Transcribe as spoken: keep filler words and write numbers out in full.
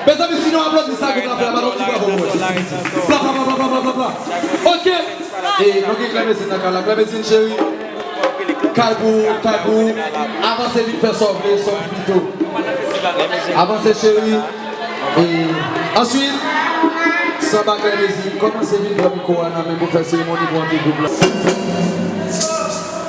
Mezanmi, si nou aplodi sa, nou ap fè la, ba nou ti bravo pou mwen. Bla, bla, bla, bla, bla, bla, bla. Ok. E nou gen Clementine nan kay la. Clementine, cheri. Kay pou, kay pou. Avanse vin fè sa w vle, sa w vle pito. Avanse, cheri. E answit, Sanba Clementine, kòmanse vin pran mikwo a nan men pou fè seremoni pou antre gwoup la.